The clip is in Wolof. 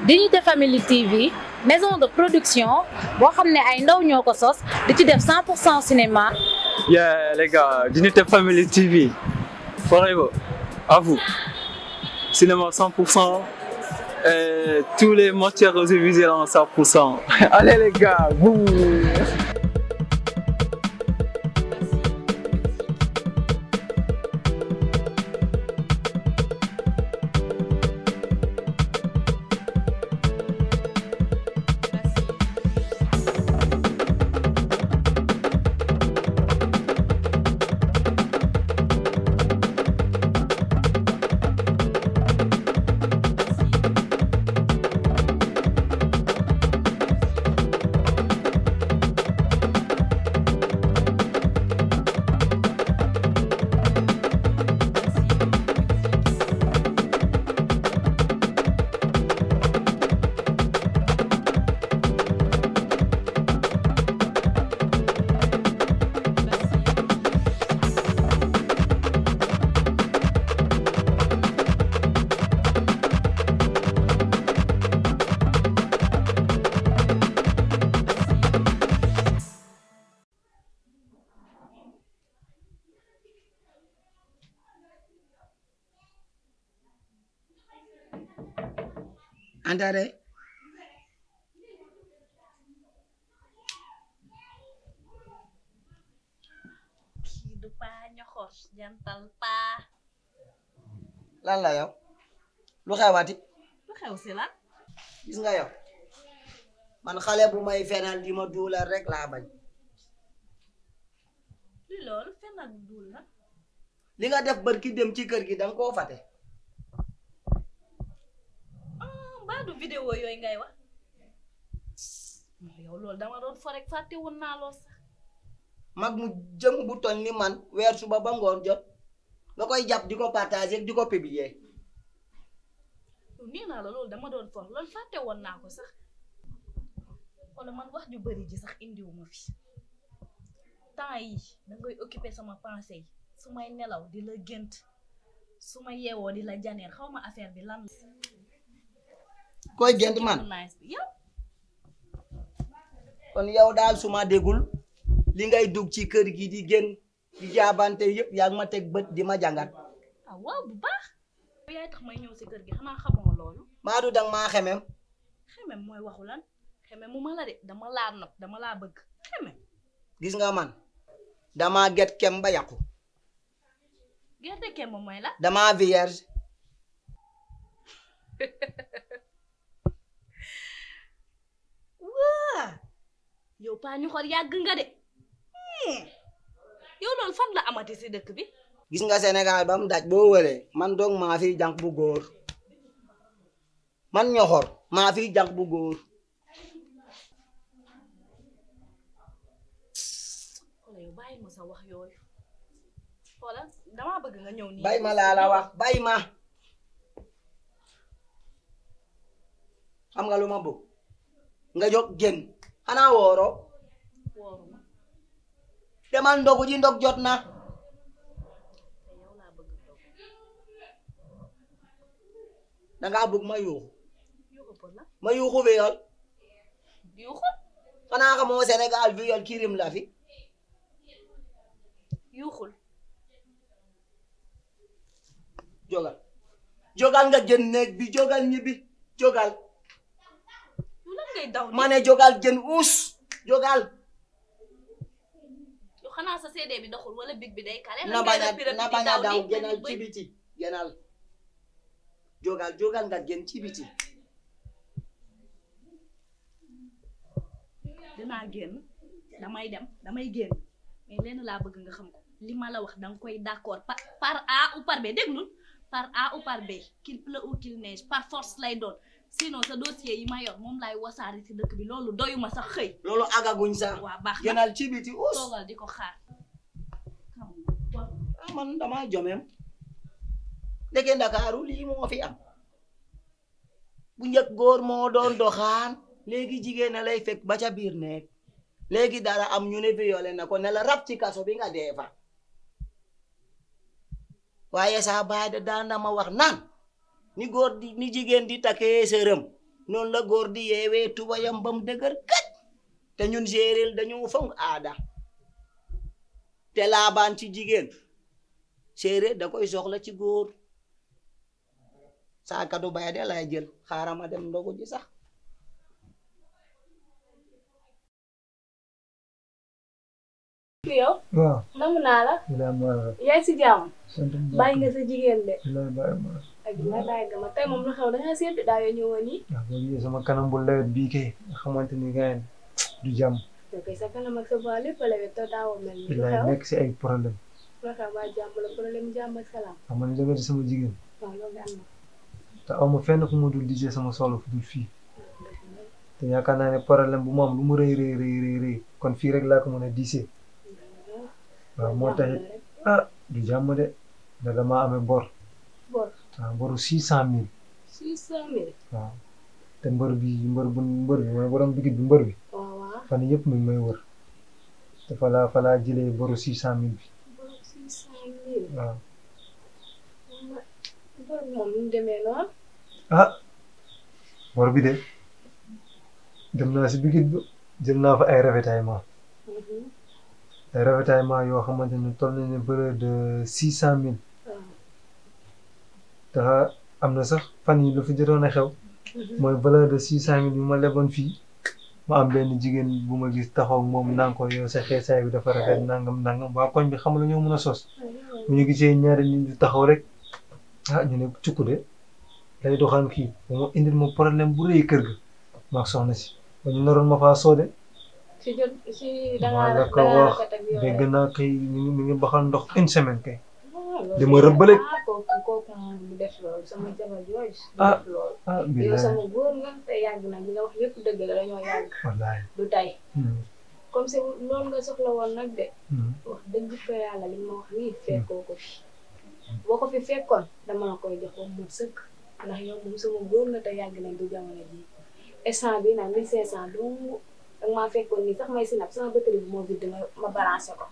Dignité Family TV maison de production boo xam ne ay ndaw ñoo ko sos di ci def 100% cinéma. Yeah les gars, Dignité Family TV, forever, à vous. Cinéma 100%, et tous les matières audiovisuelles en 100%. Allez les gars, boum. Antare kii du paa ñoxor jantal paa lan la yow lu xewati lu xew si la gis nga yow man xale bu may fenal di ma duulal rek laa bañ li loolu fenal duul na li nga def barki dem ci kër gi danga koo fate mbaa du vidéo yooyu ngay wax yow loolu dama doon fo rek fàtte woon naa loo sax mag mu jëm bu toll ni man weer suba ba ngoon jot nga koy jàpp di ko partager di ko publier yow nee naa la loolu dama doon fo loolu fàtte woon naa ko sax wala man wax ju bari ji sax indiwuma fi temps yi dangay occuper sama pensée yi su may nelaw di la gént su ma yeewoo di la janeer xaw ma affaire bi lan koy gént man yow kon yow daal su ma déggul li ngay dugg ci kër gi di génn di jaabante yëpp yaa ngi ma teg bët di ma jàngat ah waaw bu baax yaay tax may ñëw si kër gi xanaa xamoo loolu maa du dang maa xemem xemem mooy waxu lan xemem mu ma la de dama laa nopp dama laa bëgg xemem gis nga man dama get kem ba yàqu gerte kem mooy la dama vierge waa yow paa ñu xor yàgg nga de yow loolu fan la amati si dëkk bi gis nga Sénégal ba mu daj boo wëree man doog maa fi jànq bu góor man ñoxor maa fi jànq bu góor xoolal yow bàyyi ma sa wax yooyu xoolal damaa bëgg nga ñëw nii bay ma laa la wax bay ma xam nga lu ma bëgg nga jóg génn xanaa wooro wooruma demal ndogu ji ndog jot na te yow laa bëgg toog dangaa bëgg ma yuuxu yuuxu pour la ma yuuxu viol yuuxu xanaa xamoo Sénégal viol kirim la fi yuuxul jógal jógal nga génn néeg bi jógal ñibbi jógal yow lan ngay daw ma ne jógal génn uus jógal yow xanaa sa CD bi doxul wala big bi day kale na bañ a daw génnal ci biti génnal jógal nga génn ci biti dinaa génn damay génn mais lenn laa bëgg nga xam ko li ma la wax danga koy d'accord par A ou par B déglul par A ou par B qu'il pleuve ou qu'il neige par force lay doon sinon sa dossier yi ma yor moom laay wasaari ci dëkk bi loolu doyuma sax xëy loolu agaguñ sax waa baax na génnal ci biti uus toogal di ko xaar man dama jomem ndeke Ndakaaru lii moo fi am bu njëkk góor moo doon doxaan léegi jigéen na lay fekk ba ca biir nekk léegi dara am ñu ne violé na ko ne la rab ci kaso bi nga dee fa waaye saa baay da daan na ma wax naan ni góor di ni jigéen di takkee sërëm noonu la góor di yeewee tubayam bam dëgër kat te ñun séeréer dañoo fonk aada te laabaan ci jigéen séeréer da koy soxla ci góor saa kadu baya de lay jël xaaral ma dem ndogu ji sax yow waaw namu naa la alhamdulilah. yaay si jàmm sant bu bàyyi nga sa jigéen de baax ak ma bàyyi nga ma tey moom lu xew da nga seetlu daa yoo ñëwoon yi waaw boo gisee sama kanam bu lewet bii kay nga xamante ni gars du jàmm. da koy sa kanam ak sa bois lépp la wet te daawoo mel ni lu bilaay xew nekk si ay problème lu xew waa jàmm la problème jàmm ak salaam xam nga ni sama jigéen waaw loolu am na te aw ma fenn fu ma dul lijjee sama solo fu dul fii te yaakaar naa ne problème bu mu am lu mu rëy kon fii rek laa ko mën a diisee waaw moo taxit du jàmm de da damaa amee bor bor waaw boru 600 000 600 000 waaw te mbër bi mooy borom bigit bi mbër bi waaw waaw fan yëpp mi ngi may wër te fa laa jëlee boru 600 000 bi bor 600 000 waaw bor bi moom nu mu demee noonu bor bi de dem naa si bigit bi jël naa fa ay ravitaillement yoo xamante ne toll nañ ne valeur de 600 000 te am na sax fan yi lu fi jotoon a xew mooy valeur de 600 000 yu ma leboon fii ma am benn jigéen bu ma gis taxaw moom naan ko yow sa xeesaay bi dafa rafet nangam waa koñ bi xam la ñoo mën a sos bu ñu gisee ñaari nit di taxaw rek ñu ne cukku de lay doxaan kii ba ma indil ma problème bu rëy kër ga maa soxna si ba ñu naroon ma faa soode maa la ko wax dégg naa kay mi ngi baxal ndox 1 semaine kay di ma rëbbale kooku mu def loolu sama jabar yooyu def loolu yow sama góor nga te yàgg na li nga wax yëpp dëgg la dañoo yàgg wallaay du tey comme c'est loolu nga soxla woon nag de wax dëgg fa yàlla li ma wax nii fekkoo ko fi boo ko fi fekkoon dama la koy jox ba mu sëkk ndax yow moom sama góor nga te yàgg nañ du jamono ji instant bi nag 1500 donc danga maa fekkoon nii sax may sinap sama batterie bi moo vide ma balancé ko